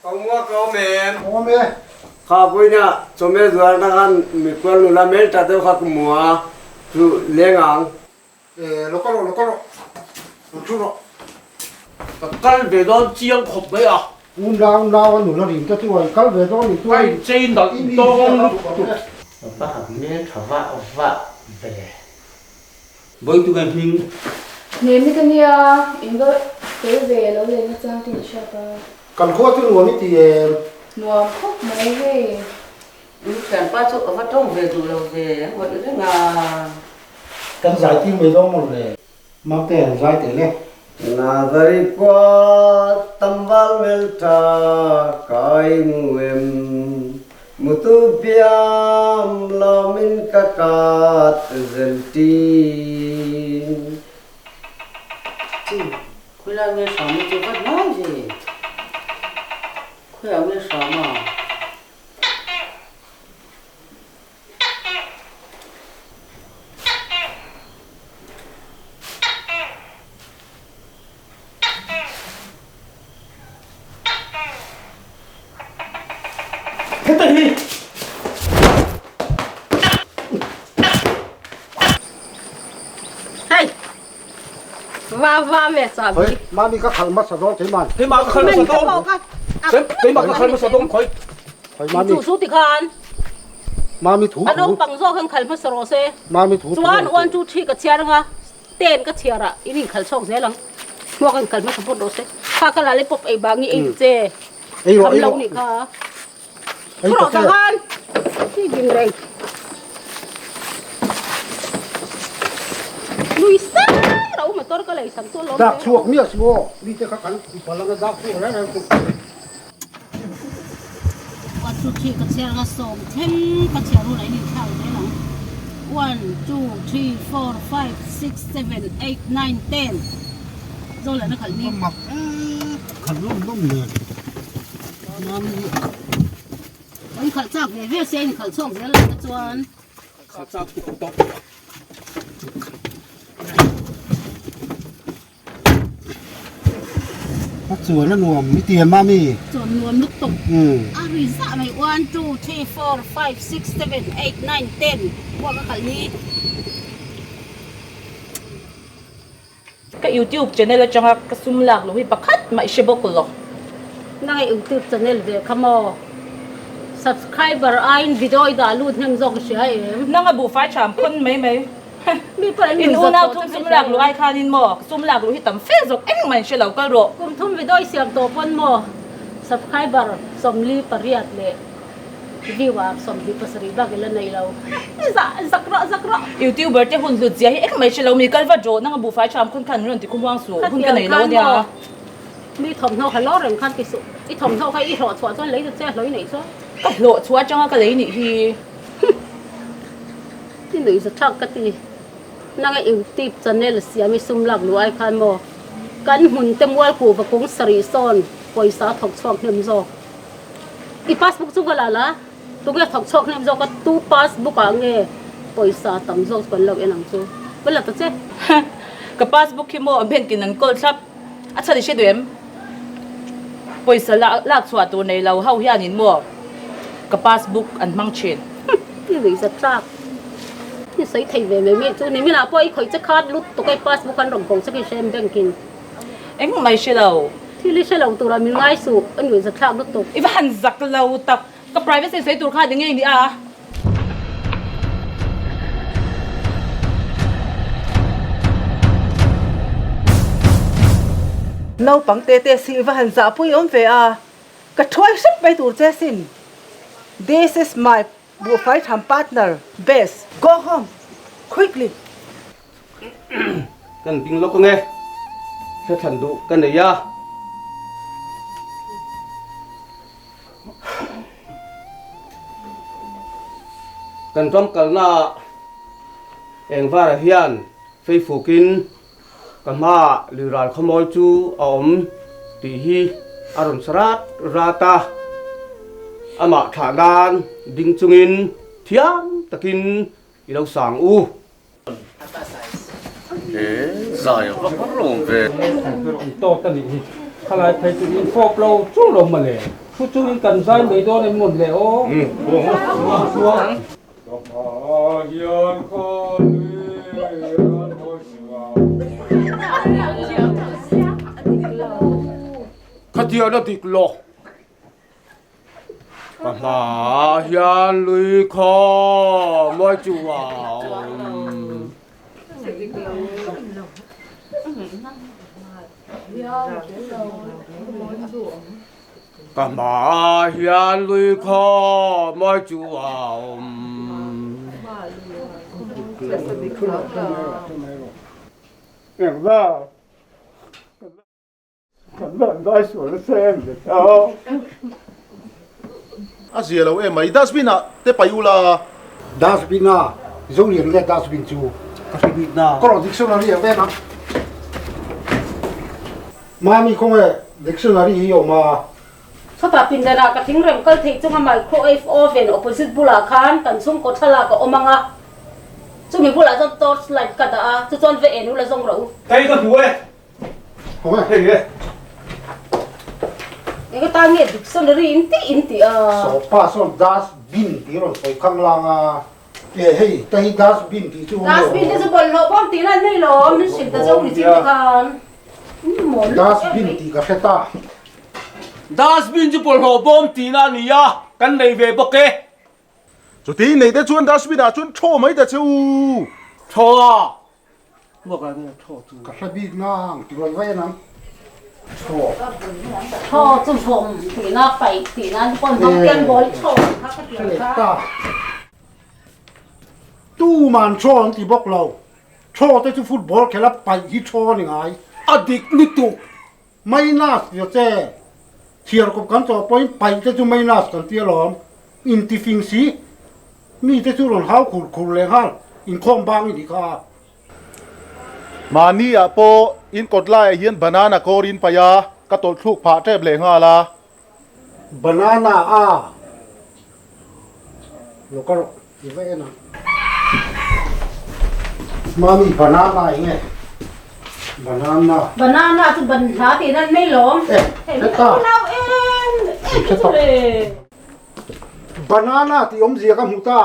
Ka mua ka awm em? Awm e. Kha vawiina chawhmeh zuarna khan mikual nula hmel ta deuh kha ka hmu a, chu leng ang. E, lo kal rawh, lo kal rawh, lo thu rawh. Ka kal ve dawn chiang khawp mai a. U nau nau a nula rim te chu a i kal ve dawn ni chuan. Ka inchei nalh dawng lutuk. Va han hmel tha vah vah ve. Bawitu nge hming? Hmel ka nia, in va tel ve lo leh na chang te in hriat a. Kan khua chu nuam i ti em? Nuam khawp mai hei. In thianpa chu a va tawng ve duh lo ve, a ngawih reng a. Kan zai tir mai dawn maw le? Mate an zai teh le. Nazari kua tambal meltha kai mu em, mutu biam lamin ka kat zel tin. Chu, khawilai nge hram hi chu vat mai ve. Khawiah nge hram a? Heta hi! Hei! Va va me chabi. Hoi, mami ka khalh hmasa dawn keiman. Keimah ka khalh hmasa dawn. Keimah ka khalh hmasa dawn khoi. Hoi mami. Chu chu ti khan. Mami thu thu. A naupang zawk hian khalh hmasa rawh se. Mami thu thu. Chuan 1 2 3 ka chhiar anga 10 ka chhiar ah in inkhalh chhawk zel ang. Hmuak in khalh hmasa phawt rawh se. Kha ka lollipop ei bang i ei che. Ei rawh ei rawh. Kham lo nih kha. Thu rawh ta khan. Thi ding reng. Lui sang ro motor ka lei sak chu alawm. Dak chhuak miah suh aw. Mite kha kan bal anga dak chhuak reng reng chu. One two three ka chhiar anga sawm thleng ka chhiar hunah in inthlak zel ang. One two three four five six seven eight nine ten. Zo lehna khalh ni. Mak khalh lawm lawm nen. Mami hi. In khalh chak ve ve se in khalh chhuak zel lo te chuan. Khalh chak tuk tawh. A chuan a nuam i ti em mami? Chuan nuam lutuk. A ri zah mai one two three four five six seven eight nine ten kuak a khalh ni. Ka YouTube channel atanga ka sum lak loh hi pakhat mah i hre bawk lo. Nang i YouTube channel ve kha maw? Subscriber aiin video i dah lut hnem zawk i hria em? Nang a buhfai tham khawn mai mai. Mi pawh an In nuih zawt unau tawh thum che sum ka hria lak luh em? ai khanin maw ka sum lak luh hi tam fe zawk engmah in hre lo kal rawh. Kum thum video i siam tawh pawn maw subscriber 48 leh Viewer 27 bak ila nei lo. Zah zak rawh zak rawh. Youtuber te hun hlut zia hi engmah i hre lo mi kal va draw nang a buhfai tham khun khan min rawn ti khawmuang suh hun ka nei lo ania. Mi thawmhnaw kha lawr reng khan ti suh i thawmhnaw kha i hlawh chhuah chuan lei ta che hlawi neih chuan. Ka hlawh chhuah atanga ka lei nih hi. I nuih za thlak ka ti. Nang a youtube channel siam i sum lak luh ai khan maw kan hmun te mual kuhva kung sarih sawn pawisa thawk chhuak hnem zawk. I passbook chu ka la la, tunge thawk chhuak hnem zawk a, tu passbook ah nge pawisa tam zawk chu kan lo en ang chu, va la ta che. Ka passbook hi maw bank in an kawl thlap, a chhan i hre duh em? Pawisa lak chhuah tur nei lo ho hianin maw ka passbook an hmang thin. I nuihzat tlak, i sawi thei ve mai mai chu, niminah pawh i khawih che khat lut tuk a i passbook an rawn ko che ka i hre em bank in. Engmah i hre lo. Thil i hre lo turah min ngai suh, a nuih zathlak lutuk. I va han zak lo tak, ka privacy sawi tur kha ni ngei ni a. Naupang te te si i va han zahpui awm ve a, ka thuai hrep mai tur che sin. This is my buhfai tham partner, best. Go home quickly. Kan ding lawk ange, hla thlan duh ka nei a. Kan ram kalna ah eng varah hian feifukin ka hmaah luiral khawmawi chu a awm tih hi a rawn sa rat rat a. Amah thlah nan ding chungin thiam takin i lo sang u. He zai a va har lo ve. Tawt a nih hi. Khalai phei chu in fawp lo chu lo mawle. Thu chungin kan zai mai dawn em mawn le aw? Khatian a dik lo. Ka hmaah hian lui khaw mawi chu a awm. Ka hmaah hian lui khaw mawi chu a awm. A zia lo em mai dustbin ah te pai ula. Dustbin a zo lian nge dustbin chu ka hre bik na. Ka rawh dictionary a ven a. Mami khawnge dictionary hi awm a. Chutah pindanah ka thingrem kal theih chunga microwave oven opposite bulah khan kan chhungkaw thlalak a awm ang a, chumi bulah chuan torch light ka dah a, chu chuan ve en ula zawng rawh u. Kei ka hmu e. Hei e. Eng atan nge dictionary in tih in tih a? Sawpa sawn dustbin tih rawn sawi khang lang a. E hei ta hi dustbin tih chu awm lo. Dustbin te chu bawlhhlawh bawm tih nan mai lawm, min hrilh ta zawk ni chin te khan. Dustbin tih ka hre ta. Dustbin chu bawlhhlawh bawm tihna a ni a, kan nei ve bawk e. Chuti nei te chuan dustbin ah chuan thaw mai ta che u. Thaw a! Ka hre bik nang ti rawn vai nang. Thaw. Thaw chu vawm tihna paih tihna an pawn vawm tiang bawl thaw kha ka ti ang kha. Tuman thaw an ti bawk lo. Thaw te chu football khela paih hi thaw a ni ngai. A dik lutuk. Minus tia che. Chhiar kawp kan chawh pawhin paih te chu minus kan ti alawm. Intifing si. Mi te chu rawn hau khur khur leh nghal inkhawm bang i nih kha. Mahni ah pawh in kawt laiah hian banana kawr in paih a, ka tawlh thluk phah tep leh nghal a. Banana a lo ka rawh i va en ang. Mami banana eng nge? Banana. Banana chu ban hla tih nan mai lawm. Eh, heta. Em em chu le. Banana tih awmzia ka hmu ta.